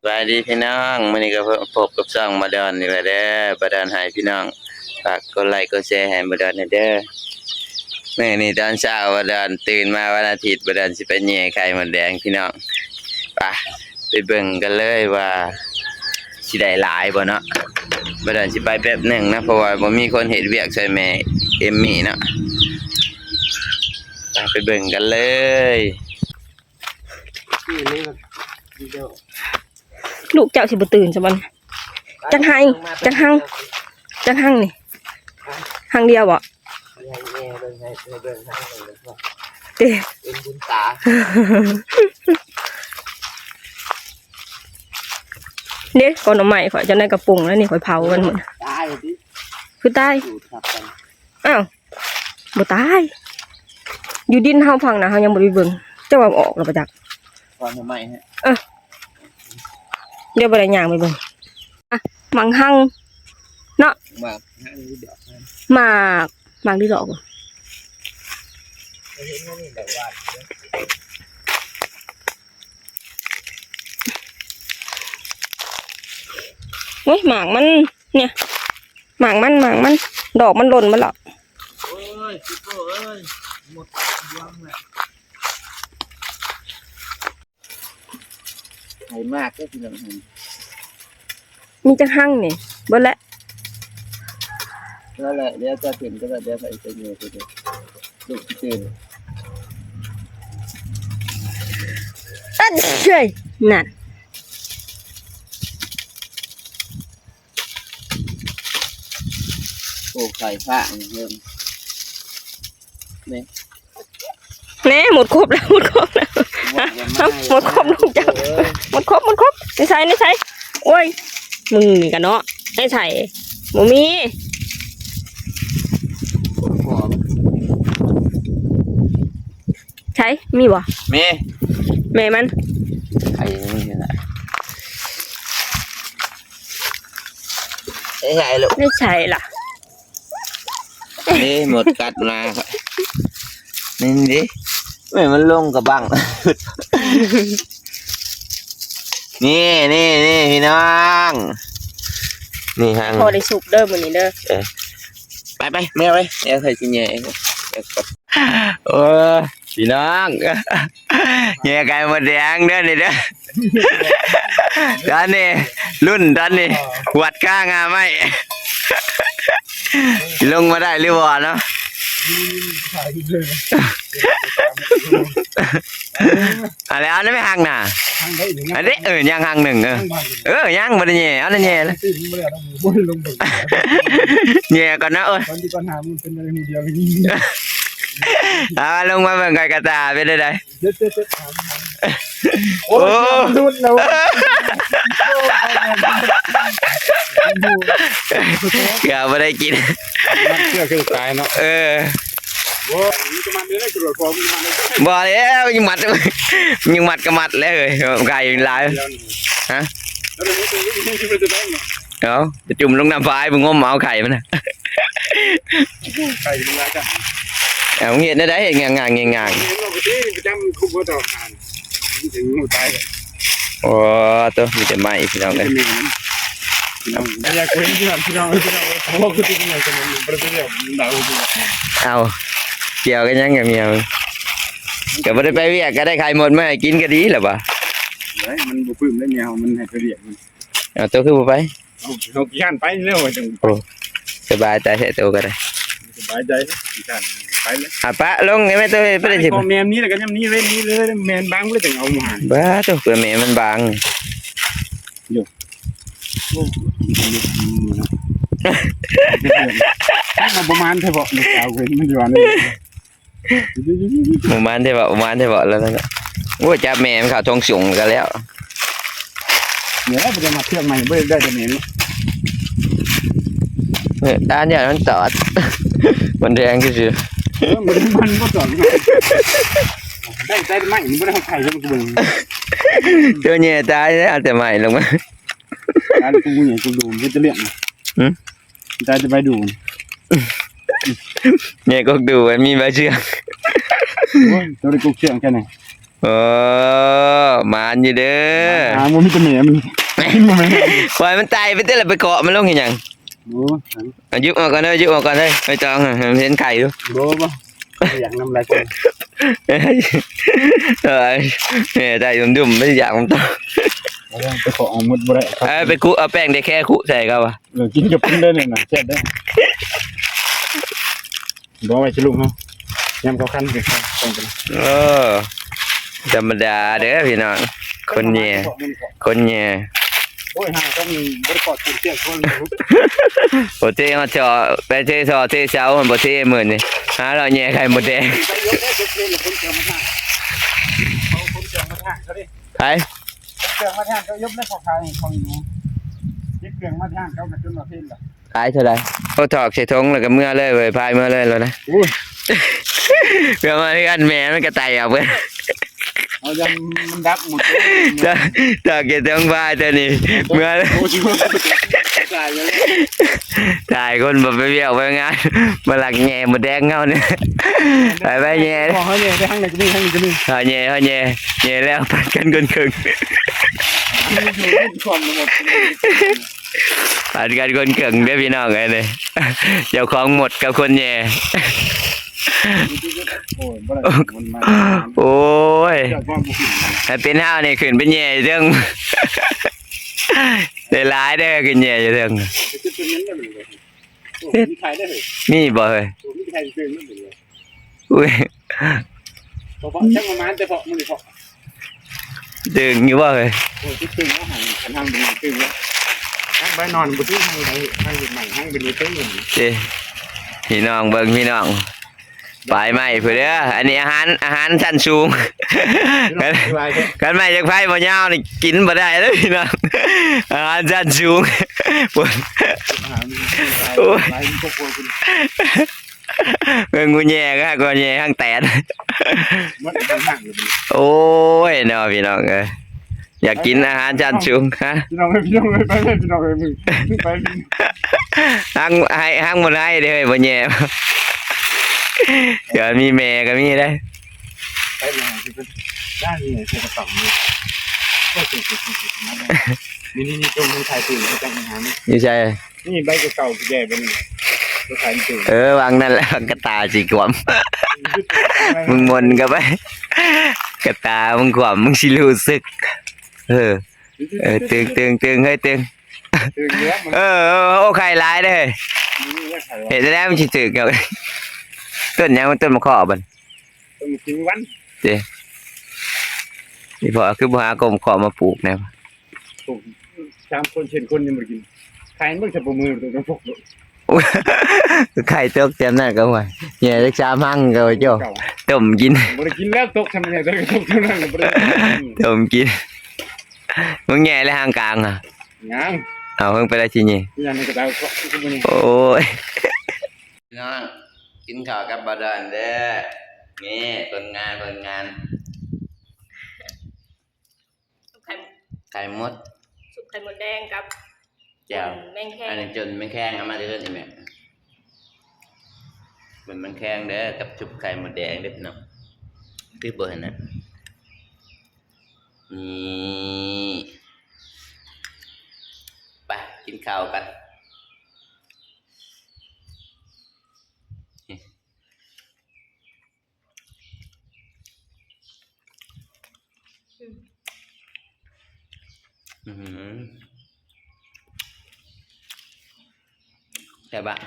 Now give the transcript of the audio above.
ສະບາຍດີພີ່ນ້ອງ ມື້ນີ້ກໍພົບກັບຊ່ອງບ່າວດອນອີກແລ້ວເດີ. ບ່າວດອນໃຫ້ພີ່ນ້ອງຝາກກົດໄລກົດແຊໃຫ້ບ່າວດອນແດ່ເດີ. ມື້ນີ້ຕອນເຊົ້າບ່າວດອນຕື່ນມາວັນອາທິດ ບ່າວດອນຊິໄປແຍ່ໄຂ່ມົດແດງພີ່ນ້ອງ. ໄປ ໄປເບິ່ງກັນເລີຍວ່າຊິໄດ້ຫຼາຍບໍ່ເນາະ. ບ່າວດອນຊິໄປແປັບໜຶ່ງນະ ເພາະວ່າບໍ່ມີຄົນເຮັດວຽກຊ່ວຍແມ່ເອມມີ້ເນາະ. ໄປ ໄປເບິ່ງກັນເລີຍ. ລູກເຈົ້າຊິບໍ່ຕື່ນຊະບັດ. ຈັກໄຮ່ ຈັກຮັງ ຈັກຮັງນີ້ ຮັງດຽວບໍ່? ເດ້ ເປັນບຸນຕາ. ເດ້ ກໍໜໍ່ໄມ້ຂ້ອຍ ເຈົ້າໃນກະປຸງແລ້ວນີ້ ຂ້ອຍເຜົາມັນໝົດ. ຕາຍຕິ ຄືຕາຍ. ອ້າວ ບໍ່ຕາຍ ຢູ່ດິນເຮົາພັງນະ ເຮົາຍັງບໍ່ໄດ້ເບິ່ງ. ເຈົ້າວ່າອອກແລ້ວບໍ່ຈັກ ຄວັນໃໝ່ຮະ. ເອີ ດຽວບໍ່ໄດ້ຍ່າງໄປເບິ່ງ. ອ່ະ ໝາກຮັງເນາະ ໝາກຮັງຫຼືດອກ ໝາກ ໝາກຫຼືດອກ. ໂອ້ຍ ໝາກມັນ ເນີ້ຍ ໝາກມັນ ໝາກມັນ ດອກມັນຫຼົ່ນໝົດແລ້ວ. ໂອ້ຍ ຊິໂປ້ເອີຍ ໝົດຫວ່າງແລ້ວ. ໄຂ່ໝາກເດີພີ່ນ້ອງ. ມີຈັກຮັງນີ້ ເບິດແລ້ວ. ນັ້ນແຫຼະ ດຽວຈະເປັນກໍໄດ້ ດຽວໄປເປັນຢູ່ ລູກຕື່ນ. ເອີຍ ນັ້ນ. ໂອ້ ໄຂ່ພະນີ້ເພີ່ມ ນີ້ ແນ່ ໝົດຄົບແລ້ວ ໝົດຄົບແລ້ວ. ໝົດຄົບລູກເຈົ້າ ໝົດຄົບ ໝົດຄົບ. ໃນໃສ ໃນໃສ? ໂອ້ຍ ມຶງນີ້ກະເນາະ ໃນໃສ? ບໍ່ມີ. ໃສ ມີບໍ່? ມີ ແມ່ມັນ ໄຂ່ມັນຢູ່ນະ. ໃສ່ໃສ່ລູກ ໃສ່ໃສ່ລະ ນີ້ ໝົດກັດມາ ນີ້ເດ້ ແມ່ມັນລົງກະບັງ. ນີ້ ນີ້ ນີ້ ພີ່ນ້ອງ ນີ້ຮັງ ພໍໄດ້ສຸກເດີມື້ນີ້ເດີ. ເອີ ໄປ ໄປ ແມ່ໄປ ແມ່ໃສ່ຊິແຍ່. ໂອ້ຍ ພີ່ນ້ອງ ແຍ່ໄຂ່ມົດແດງເດີນີ້ເດີ. ຕອນນີ້ລຸ້ນ ຕອນນີ້ຫວດຄາງ່າໄມ້ ຊິລົງມາໄດ້ຫຼືບໍ່ເນາະ. ອັນແລ້ວ ອັນນັ້ນແມ່ນຮັງນະ ອັນນີ້ ເອີ ຍັງຮັງໜຶ່ງ. ເອີ ເອີ ຍັງບໍ່ໄດ້ແຍ່ ເອົາແນ່ໆ ແຍ່ກ່ອນເນາະ. ເອີຍ ເອົາ ລົງມາເບິ່ງກ່ອນກະຕາເປັນໃດ. ໂອ້ ໂອ້ ໂອ້ ເກືອບບໍ່ໄດ້ກິນ ມັນເກືອບຄືຕາຍເນາະ. ເອີ ບໍ່ແລ້ວ ຍັງມັດ ຍັງມັດກະມັດແລ້ວເອີຍ ໄກ່ມັນຫຼາຍ. ຮະ ເອົາ ໄປຈຸ່ມລົງນ້ຳຝາຍ ໄປງົມເອົາໄຂ່ມັນນະ. ໄຂ່ມັນຫຼາຍຈ້ະ ເອົາ ເຮັດແນວໃດ ເຮັດງ່າຍໆ ງ່າຍໆ. ເຫັນບໍ່ ປະຈຳຄຸມຫົວຕໍ່ຫານ ມັນເຖິງຮູ້ຕາຍ. ໂອ້ ໂຕ ມີແຕ່ໄມ້ພີ່ນ້ອງເອີຍ. ຢາກເຫັນພີ່ນ້ອງ ພີ່ນ້ອງ ພີ່ນ້ອງ ໂອ້ ຄືຊິເປັນຫຍັງກັນ ບໍ່ໄດ້ໄປວຽກ ດາວ. ເອົາ ກ່ຽວກັນຫຍັງກັບເມຍ ກະບໍ່ໄດ້ໄປວຽກ ກະໄດ້ໄຂ່ມົດມາໃຫ້ກິນກະດີແລ້ວບໍ່. ເອີຍ ມັນບໍ່ປຶ້ມເດ້ ເມຍເຮົາ ມັນໃຫ້ໄປວຽກ. ເອົາ ໂຕຄືບໍ່ໄປ? ເຮົາ ເຮົາຂີ້ຄ້ານໄປແລ້ວ ຈັ່ງ ໂອ້ ສະບາຍໃຈແທ້ໂຕກະໄດ້ ສະບາຍໃຈ ຂີ້ຄ້ານໄປແລ້ວ. ອາ ປະລົງແມ່ໂຕ ໄປໄດ້ຊິ ພໍແມ່ນນີ້ແລ້ວກະຍາມນີ້ເລີຍ ນີ້ເລີຍ ແມ່ນບາງເລີຍຈັ່ງເອົາມາ. ບ້າໂຕ ເພື່ອແມ່ມັນບາງຢູ່. ໂອ້ ເອົາປະມານແທ້ບໍ່ ລູກສາວເພິ່ນ ມັນຢູ່ອັນນີ້. ບໍ່ມານແທ້ບໍ່ ບໍ່ມານແທ້ບໍ່ ແລ້ວນັ້ນນະ. ໂອ້ຍ ຈັບແມ່ມັນເຂົ້າທ້ອງສົງກະແລ້ວ. ເອີ ບໍ່ໄດ້ມາເທື່ອໃໝ່ ບໍ່ໄດ້ ໄດ້ແຕ່ແມ່ນີ້. ເອີ ຕາຍາດມັນຕອດ ມັນແດງຊື່ໆ. ເອີ ມັນ ມັນບໍ່ຕອດ ໄດ້ ໄດ້ແຕ່ໄມ້ ມັນບໍ່ໄດ້ເອົາໄຂ່ລົງໄປເບິ່ງ. ໂຕແຍ່ຕາຍແລ້ວ ເອົາແຕ່ໄມ້ລົງມາ. ຕາຍແລ້ວ ກູແຍ່ກູດູ ເຮັດແຕ່ເລື່ອງນະ. ຫື? ຕາຍແຕ່ໄປດູນະ. ແຍ່ກົກດູ ມັນມີໃບເຊື່ອງ. ໂອ້ຍ ໂຕໄດ້ກົກເຊື່ອງແຄ່ນີ້. ເອີ ໝານຢູ່ເດີ. ຫາ ບໍ່ມີແຕ່ແມ່ມັນ ກິນບໍ່ແມ່ນ. ປ່ອຍມັນໄຕ່ໄປເຕີລະ ໄປເກາະມັນລົງເຮັດຫຍັງ? ໂອ້ ອ່ະ ຢຸບອອກກ່ອນເດີ ຢຸບອອກກ່ອນເດີ ໄປຕ້ອງ ໃຫ້ມັນເຫັນໄຂ່ຢູ່. ບໍ່ ບໍ່ ຢາກນຳຫຼາຍຄົນ. ເອີຍ ແມ່ໄດ້ດຸ່ມໆ ມັນຢາກນຳຕໍ່. ເອົາໄປເຄາະເອົາໝົດບໍ່ໄດ້. ເອີຍ ໄປຄຸ ເອົາແປ້ງເດແຄຄຸໃສ່ເຂົາວ່າ. ເອີ ກິນກັບເພິ່ນເດີນີ້ນະ ແຊບເດີ. ບໍ່ໄວ້ຊິລຸງເຮົາ ຍາມເຂົາຄັນຊິເຂົ້າໄປ. ເອີ ທຳມະດາເດີພີ່ນ້ອງ ຄົນແຍ່ ຄົນແຍ່. ໂອ້ຍ ຫາຕ້ອງບໍ່ໄດ້ກອດຄົນເຈັບຄົນ. ບໍ່ເທຮອດທໍ່ ໄປເທທໍ່ເທເສົາ ມັນບໍ່ເທມື້ນີ້ ຫາເລາະແຍ່ໄຂ່ມົດແດງ. ໄປຍົກໄດ້ ຄົນເຈັບມາທາງ ເອົາຄົນເຈັບມາທາງເຂົາເດ້. ໃຜ? ເຄື່ອງມາທາງເຂົາຍົກໄດ້ ເຂົາຂາຍຂອງຢູ່ ເກັບເຄື່ອງມາທາງເຂົາກໍຈົນວ່າເພັນລະ. ຂາຍເທົ່າໃດ? ໂອ້ ຖອກໃສ່ຖົງແລ້ວກໍເມືອເລີຍເວີຍ ພາຍເມືອເລີຍແລ້ວນະ. ໂອ້ຍ ເພື່ອມາເຮືອນແມ່ມັນກໍໄຕ່ອອກເບິດ. ເອົາ ຢ້ານມັນດັກໝົດ. ຖອກ ຖອກໃສ່ຖົງພາຍຕົວນີ້ເມືອເລີຍ. ຕາຍແລ້ວ ຕາຍ ຄົນບໍ່ໄປວຽກໄປງານ ມາລັກແຍ່ມົດແດງເຮົານີ້. ໄປ ໄປແຍ່ ເຮົາແຍ່ໄປທາງໃດກໍມີ ທາງນີ້ກໍມີ. ເຮົາແຍ່ ເຮົາແຍ່ ແຍ່ແລ້ວປັນກັນຄົນເຄິ່ງ. ຄວາມໝົດ ປັນກັນຄົນເຄິ່ງເດີພີ່ນ້ອງເອີຍນີ້ ເຈົ້າຂອງມົດກັບຄົນແຍ່. ໂອ້ຍ ບໍ່ໄດ້ ມັນມາ ໂອ້ຍ ເຈົ້າຄວາມບໍ່ຂຶ້ນ ຖ້າເປັນເຮົານີ້ຂຶ້ນໄປແຍ່ຢູ່ເທິງ ໄດ້ຫຼາຍເດີ ຂຶ້ນແຍ່ຢູ່ເທິງ. ເຮັດ ມີບໍ່ເຮີ້ຍ? ໂອ້ຍ ບໍ່ ບໍ່ ຈັກປະມານ ແຕ່ເພາະມື້ນີ້ເພາະ ຕຶງຢູ່ບໍ່ເຮີ້ຍ? ໂອ້ຍ ຕຶງແລ້ວ ຫາ ຄັນທາງບໍ່ຕຶງແລ້ວ ທາງໄປນອນບໍ່ຕຶງ ທາງໄປ ທາງເຮັດໃໝ່ ທາງເປັນເຮັດຕຶງເດ້. ພີ່ນ້ອງເບິ່ງ ພີ່ນ້ອງ ປາຍໄມ້ພຸ້ນເດີ ອັນນີ້ອາຫານ ອາຫານຊັ້ນສູງ. ຄັນ ຄັນໄມ້ຈັກໄຟບໍ່ຍາວນີ້ກິນບໍ່ໄດ້ເດີພີ່ນ້ອງ ອາຫານຊັ້ນສູງ. ໂອ້ຍ ເບິ່ງກູແຍ່ກະກູແຍ່ຫາງແຕນ. ໂອ້ຍເນາະພີ່ນ້ອງເອີຍ ຢາກກິນອາຫານຊັ້ນສູງ. ຮະ ພີ່ນ້ອງເອີຍ ພີ່ນ້ອງເອີຍ ໄປເລີຍ ພີ່ນ້ອງເອີຍ ໄປ. ຫາງ ໃຫ້ ຫາງບໍ່ໄດ້ເດີ ບໍ່ແຍ່ ເອີ ມີແມ່ກະມີເດ້. ໄປມາ ດ້ານນີ້ໃສ່ກະເປົານີ້ ນີ້ໆໆ ຕົງມັນຂາຍຕື່ມ ຈັກມັນຫາ ຢູ່ໃສ? ນີ້ໃບເກົ່າໆ ແກ່ເບິ່ງ ເຂົາຂາຍຕື່ມ. ເອີ ວາງນັ້ນແຫຼະ ວາງກະຕາຊິຂວມ ມຶງມົນເຂົ້າໄປ ກະຕາມຶງຂວມ ມຶງຊິຮູ້ສຶກ. ເອີ ເອີ ຕຶງໆໆ ເຮີ້ຍ ຕຶງ. ເອີ ໂອ້ ໄຂ່ຫຼາຍເດ້ ເຮັດແນວໃດມັນຊິຖືກ. ຕົ້ນຫຍັງ? ຕົ້ນໝາກເຄາະບໍ່? ຕົ້ນໝາກເຂືອຫວານ ເດ້. ອີພໍ່ຄືບໍ່ຫາກົມເຄາະມາປູກແດ່? ປູກສາມຄົນ ສີ່ຄົນຍັງບໍ່ໄດ້ກິນ. ຂາຍມັນຈະບໍ່ມື້ຕົກນ້ຳພວກໂລດ. ໄຂ່ຕົກແຕ່ນັ້ນກໍວ່າ ແຍ່ຈັກສາມຮັງກໍວ່າ ໂຈ້ ຕົ້ມກິນ. ບໍ່ໄດ້ກິນແລ້ວ ຕົກຊ່ຳໃດກໍຕົກເທົ່ານັ້ນ ບໍ່ໄດ້ ຕົ້ມກິນ. ມຶງແຍ່ແລ້ວຫາງກາງອະ? ຍັງ. ເອົາ ເພິ່ງໄປໄດ້ຊິແຍ່ ຍັງກະຕາຍ. ໂອ້ຍ ພີ່ນ້ອງ ກິນເຂົ້າກັບບ່າວດອນເດີ. ນີ້ຜົນງານ ຜົນງານ ຊຸບໄຂ່ ໄຂ່ມົດ ຊຸບໄຂ່ມົດແດງກັບ ແຈ່ວ ແມງແຄງ. ອັນນີ້ຈົນແມງແຄງເອົາມາແຕ່ເຮືອນອີ່ແມ່ ເປັນແມງແຄງເດີ ກັບຊຸບໄຂ່ມົດແດງເດີພີ່ນ້ອງ. ຄືບໍ່ເຫັນນະ ນີ້ ໄປກິນເຂົ້າກັນ. ອືມ ແຊບບະ? ອ